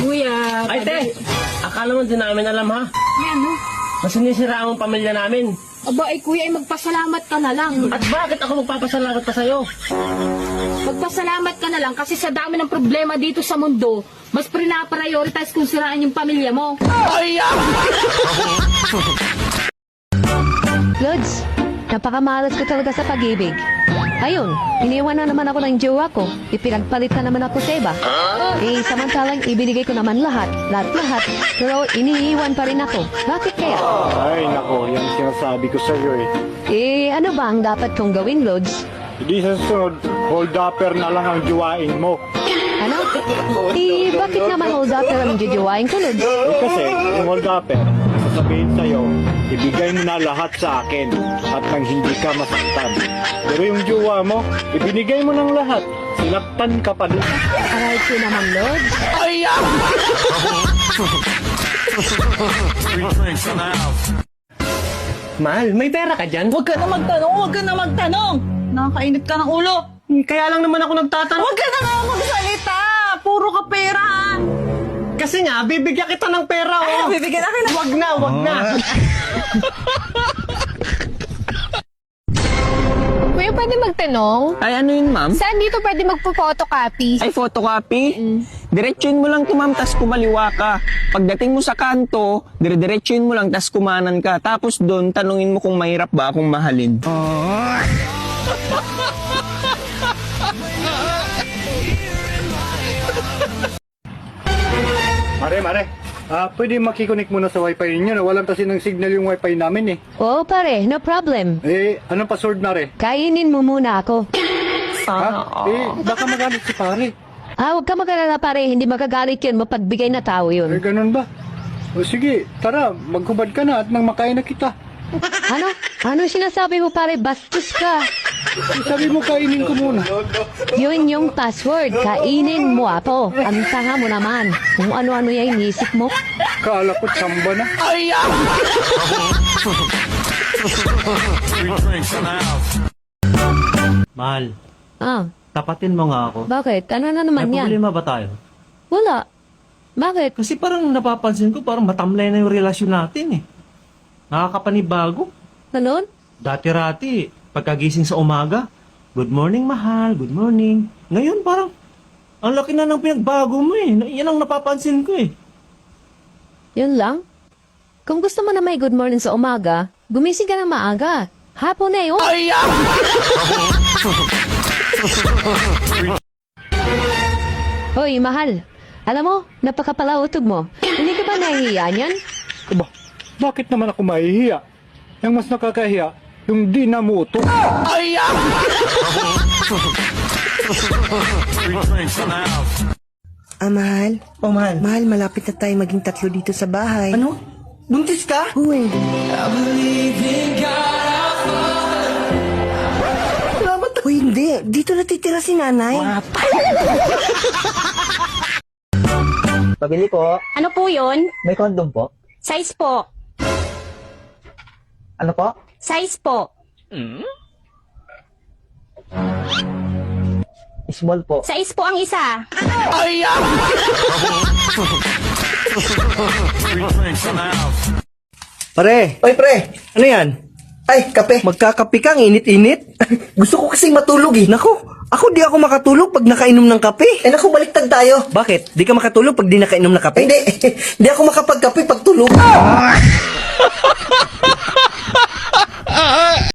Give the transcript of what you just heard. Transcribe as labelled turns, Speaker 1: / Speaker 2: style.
Speaker 1: Kuya,
Speaker 2: Ay, te! Akala mo di namin alam, ha?
Speaker 1: ano?
Speaker 2: Mas sinisira ang pamilya namin.
Speaker 1: Aba, kuya, magpasalamat ka na lang.
Speaker 2: At bakit ako magpapasalamat pa sa'yo?
Speaker 1: Magpasalamat ka na lang kasi sa dami ng problema dito sa mundo, mas pinaprioritize kung siraan yung pamilya mo.
Speaker 3: Lods, napakamalas ko talaga sa pag-ibig. Ayun, iniwan na naman ako ng jowa ko. Ipinagpalit na naman ako sa iba. Samantalang ibinigay ko naman lahat. Pero iniiwan pa rin ako. Bakit kaya?
Speaker 4: Ay, nako, yan sinasabi ko sa'yo
Speaker 3: Ano ba ang dapat kong gawin, Lods?
Speaker 4: Hindi sa susunod, hold-upper na lang ang juwain mo.
Speaker 3: Ano? Bakit naman hold-upper ang jujuwain ko, Lods?
Speaker 4: Kasi, yung hold-upper, sasabihin sa'yo, ibigay mo na lahat sa akin at nang hindi ka masaktan. Pero yung juwa mo, ibinigay mo ng lahat. Sinaktan ka pa din.
Speaker 3: Aray ko naman, Lods.
Speaker 2: Mahal, may pera ka dyan?
Speaker 5: Huwag ka na magtanong! Nakakainit ka ng ulo!
Speaker 2: Kaya lang naman ako nagtatanong.
Speaker 5: Huwag ka na nga magsalita! Puro ka pera!
Speaker 2: Kasi nga, bibigyan kita ng pera, oh.
Speaker 5: Bibigyan akin na!
Speaker 2: Wag na.
Speaker 6: Kuya, pwede magtanong?
Speaker 7: Ay, ano yun, ma'am?
Speaker 6: Saan dito pwede magpo-photocopy?
Speaker 7: Ay, photocopy? Diretsuin mo lang to, ma'am, tas kumaliwa ka. Pagdating mo sa kanto, diretsuin mo lang, tas kumanan ka. Tapos doon, tanungin mo kung mahirap ba akong mahalin.
Speaker 4: Mare, pwede makikonik muna sa wifi ninyo na walang kasi ng signal yung wifi namin
Speaker 3: Oo, pare, no problem.
Speaker 4: Anong password, Mare?
Speaker 3: Kainin mo muna ako.
Speaker 4: Baka magalit si pare.
Speaker 3: Huwag ka mag-alala, pare. Hindi magagalit yun. Mapagbigay na tao yun.
Speaker 4: Ganun ba? O sige, tara, maghubad ka na at nang makain na kita.
Speaker 3: Ano? Ano sinasabi mo, pare? Bastos ka.
Speaker 4: Sabi mo, kainin ko muna.
Speaker 3: Yun yung password. Kainin mo ako. Ang tanga mo naman. Kung ano-ano yung inisip mo.
Speaker 4: Kala ko tsamba na.
Speaker 8: Mahal, tapatin mo nga ako.
Speaker 3: Bakit? Ano na naman
Speaker 8: May
Speaker 3: yan?
Speaker 8: problema ba tayo?
Speaker 3: Wala. Bakit?
Speaker 8: Kasi parang napapansin ko, parang matamlay na yung relasyon natin eh. Nakakapanibago.
Speaker 3: Ganon?
Speaker 8: Dati-rati, pagkagising sa umaga, good morning mahal, good morning. Ngayon parang, ang laki na ng pinagbago mo eh. Yan ang napapansin ko eh.
Speaker 3: Yun lang? Kung gusto mo na may good morning sa umaga, gumising ka na maaga. Hapon na yun. Hoy, mahal. Alam mo, napakapalautog mo. Hindi ka ba nahihiya niyan?
Speaker 4: Aba, bakit naman ako mahihiya? Yung mas nakakahiya, yung di namuto.
Speaker 9: Mahal.
Speaker 7: Oh, mahal.
Speaker 9: Mahal, malapit na tayo maging tatlo dito sa bahay.
Speaker 7: Ano? Buntis ka?
Speaker 9: Uy. Uy, hindi. Dito natitira si nanay.
Speaker 7: Pabili po.
Speaker 1: Ano po yun?
Speaker 7: May condom po.
Speaker 1: Size po.
Speaker 7: Ano po?
Speaker 1: Size po.
Speaker 7: Small po.
Speaker 1: Size po ang isa.
Speaker 9: Pare,
Speaker 7: Oy, pre.
Speaker 9: ano yan?
Speaker 7: Ay, kape.
Speaker 9: Magkakape ka, ang init-init?
Speaker 7: Gusto ko kasing matulog eh.
Speaker 9: Naku, ako di ako makatulog pag nakainom ng kape.
Speaker 7: Naku, baliktad tayo.
Speaker 9: Bakit? Di ka makatulog pag di nakainom ng kape?
Speaker 7: Hindi. Hindi ako makapagkape pag tulog.